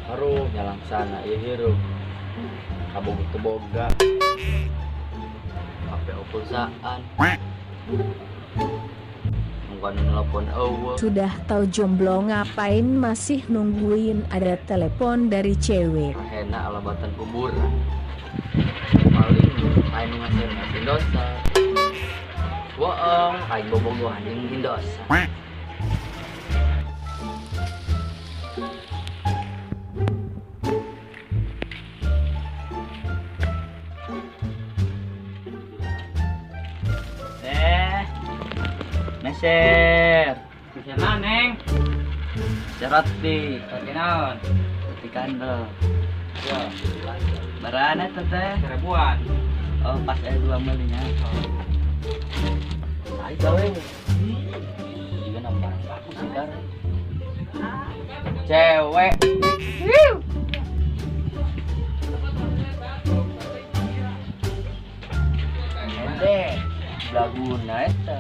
Aduh, nyalang sana ieu hirup. Kabogo teu boga. HP pulsaan. Nungguan nelpon eueuh. Sudah tahu jomblo ngapain masih nungguin ada telepon dari cewek. Rahena alabatan kuburan. Paling aing ngasih dosa. Bohong, aing bobogohan jeung Indosat. Meser. Meser naon, Neng? Meser roti. Roti naon? Roti kandel. Ya. Barana teh teh? Seribuan. Oh, pas aya dua meulinya. Ai gawe. Juga nambah aku segar. Cewek. Ende, laguna eta.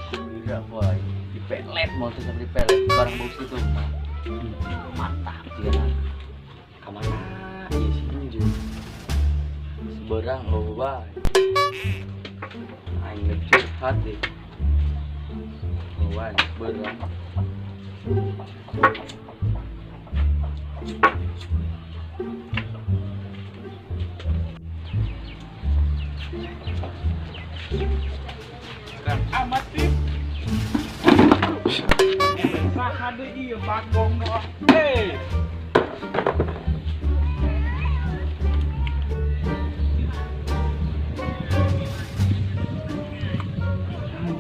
Tidak boy, di pelet mau tuh di pelet barang bau situ mah mantap juga kamana iya sih juga seberang loh boy, aing curhat deh, boy seberang. Keren amat sih. Saha deui ieu bagong doang. Hei.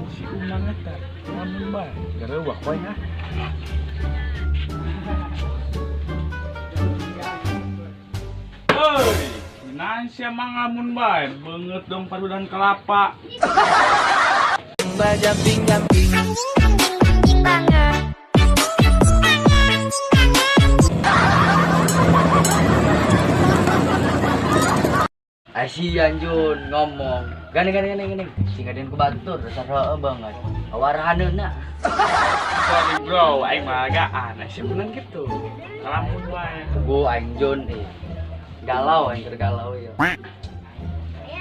Si Umang eta lamun bae gareuwak wae nah. Hei, naon sia mah ngalamun bae beungeut dong padudan kelapa. Jumping jumping. Anjing banget. Asian Jun ngomong. Gandeng gandeng gandeng gandeng. Sing gadean ku batur dasar heueuh banget. Awarahaneuna. Sorry bro, aing mah agaan. Sia kunaon kitu? Ngalamun wae. Gua aing Jun eh. Galau aing keur galau ieu.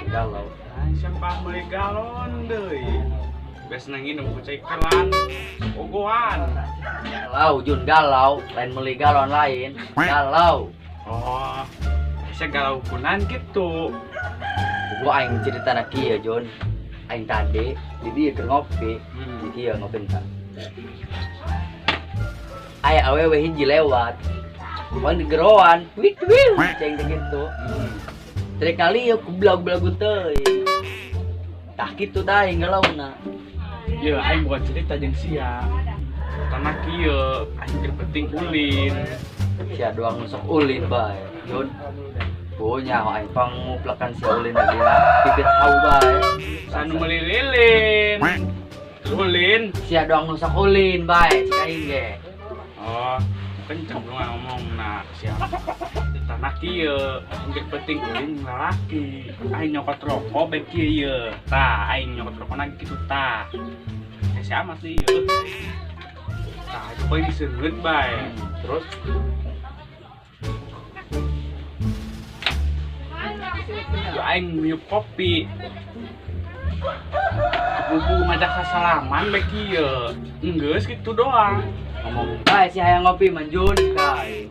Galau. Aing siapa meuli galon deui. Biasana nginum ku cai keran, ogohan. Galau Jun galau, lain meuli galon lain. Galau. Oh, sia galau kunan kitu. Gua aing ceritana kieu Jun. Aing tadi di dieu keur ngopi, di kieu ngopi tah. Aya awewe hiji lewat. Pon digeroan, wit wit, ceng teh kitu. Trek kali ieu ku blag-blag teuing. Tah kitu tah aing galauna. Ye, aing bukan cerita jeung sia. Tanah kieu, aing keur penting ulin. Sia doang nu sok ulin bae, Jun. Punya aing panguplekan sia ulin lagi lah, pipit hau bae. Sanu meuli lilin. Ulin. Sia doang nu sok ulin bae, cik aing ge. Oh, kenceng lu ngomongna sia. Tanah kieu, aing keur penting ulin lalaki. Aing nyokot rokok bae kieu ye. Tah, aing nyokot rokok na kitu tah. Sia amat sih ieu. Tah, poe diseungeut bae. Terus yo aing miup kopi. Bubu ngajak sasalaman bae kieu. Enggeus kitu doang. Ngomong bae si hayang ngopi manjun kai.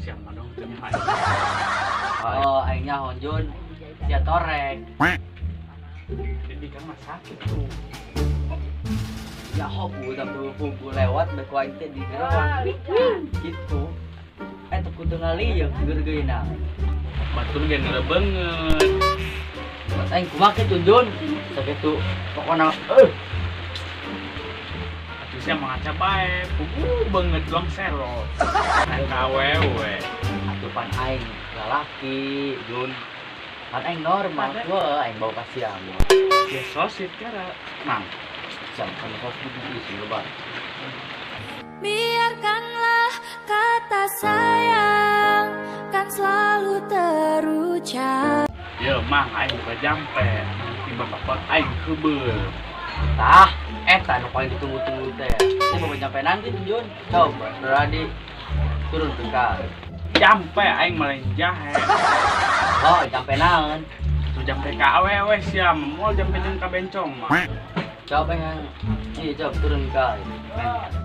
Sia mah dong teu nyaho. Oh, aing nyaho Jun. Sia torek. Jadi kan mah sakit tuh. Ya hobu tapi bubu lewat bae ku aing teh di geroan. Gitu. Teu kudu ngalieuk geurgeuina. Batur ge neuleuh beungeut. Pas aing kumaha kitu Jun? Sakitu pokona Atuh sia mah ngaca bae, puguh beungeut doang sero. Aing ka awewe. Atuh pan aing lalaki Jun. Pan aing normal, heueuh aing bawa ka sia mah. Ya sosit kara. Mang. Jam kan sosit isi loba. Biarkanlah kata sayang kan selalu terucap. Ya Ieu mah aing buka jampe. Tiba bapak aing kebeul. Tah, eta nu paling ditunggu-tunggu teh. Ini mau jampe nanti Jun. Coba berani turun ke kal. Jampe aing malah jahe. Oh, jampe naon? Tuh jampe ka awewe sia, moal jampe jeung ka bencong mah. Coba yang iya coba turun ka.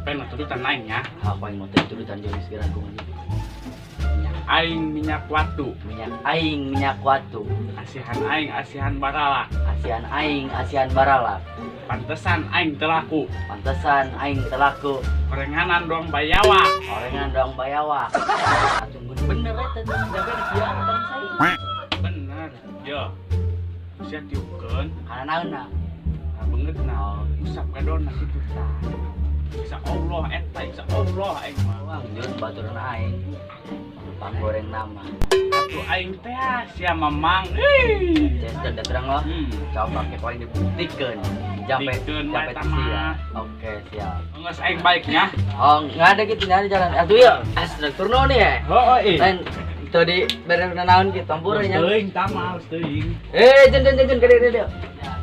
Pen turutan aing nya. Apa yang mau turutan jeung sekarang kumaha? Aing minyak watu. Minyak aing minyak watu. Asihan aing asihan baralak. Asihan aing asihan baralak. Pantesan aing telaku. Pantesan aing telaku. Orenganan doang bayawak. Orengan doang bayawak. Atuh bener eta jampe sia bangsa. Bener. Yo. Sia tiupkeun. Kana naonna? Beungeutna. Usap kadonna kitu tah. Insya Allah eta insya Allah aing mah. Wah, njur baturan aing. Panggoreng nama. Atuh aing teh sia mamang. Euy. Cek terang loh. Coba ke poin dibuktikan. Jampe jampe sia. Oke, siap. Geus aing baiknya. Oh, enggak ada gitu nyari jalan. Atuh yuk. Struktur nih ya. Heeh, ih. Lain tadi bere naon kitu hampura nya. Teuing tamal teuing. Eh, jen gede.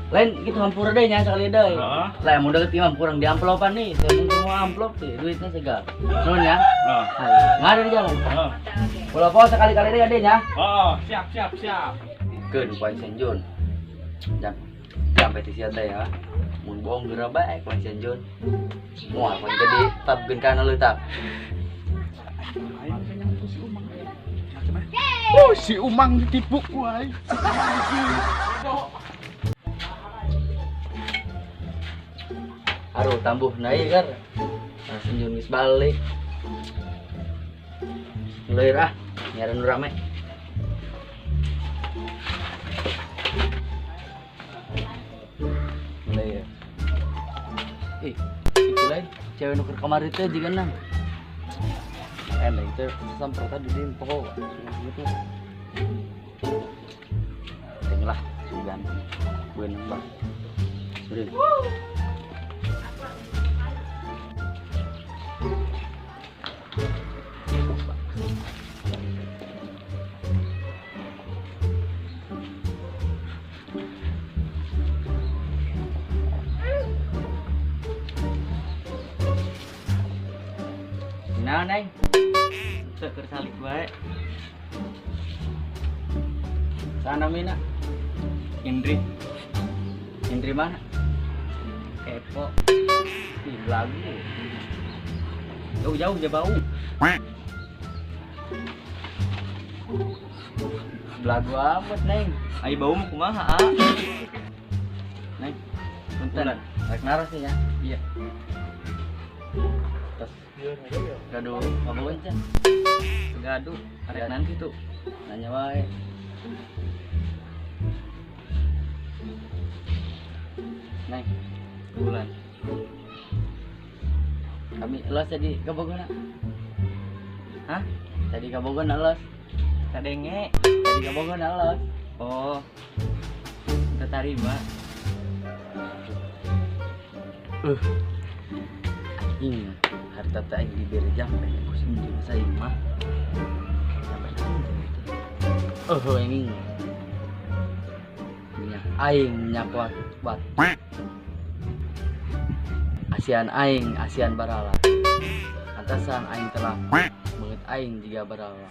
Lain gitu hampura deui nya sekali deui. Lah mun deukeut imam kurang di amplopan nih. Saya mau amplop tuh duitnya segar. Nuhun ya. Heeh. Enggak ada di jalan. Heeh. Ulah poho sekali-kali deui ade nya. Heeh, siap. Keun poe senjun. Jampe ti sia teh ya. Mun bohong geura bae poe senjun. Moal poe jadi tabkeun kana leutak. Oh, si Umang ditipu ku aing. Aduh, tambuh naik kan. Langsung geus balik. Leuir ah, nyaran nu rame. Leuir. Ih, itu lain cewek nu keur kamari teh jiga nang. Enak itu samprotan di pokok gitu. Tenglah sugan. Beunang bah. Sudah. Nah, Neng. Teu keur salik bae. Sana mina. Indri. Indri mana? Kepo. Ih, lagu. Jauh-jauh je bau. Belagu amat, Neng. Ai bau mah kumaha, ah? Neng. Punten. Rek naros ya. Iya. Terus gaduh kabogoh can? Gaduh, arek nanti tuh. Nanya wae. Neng, bulan. Kami los jadi kabogohna. Hah? Tadi kabogohna los. Kadenge. Tadi kabogohna los. Oh. Teu tarima. Anjing, harta teh aing dibere jampe ku sendiri saya mah. Jampe naon teh? Oh, anjing. Minyak aing minyak wat. Asian aing, asian barala. Pantesan aing telah beungeut aing jiga barala.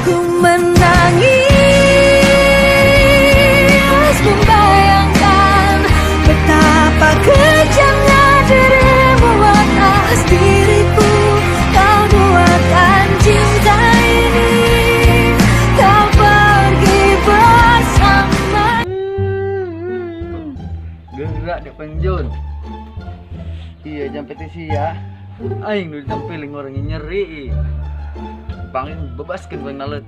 Ku menangis membayangkan betapa kejamnya dirimu atas diriku. Kau duakan cinta ini, kau pergi bersama. Gerak di penjun. Iya jampe teh sia. Aing nu ditampiling orang nyeri. Pangin bebaskeun ku aing naleut.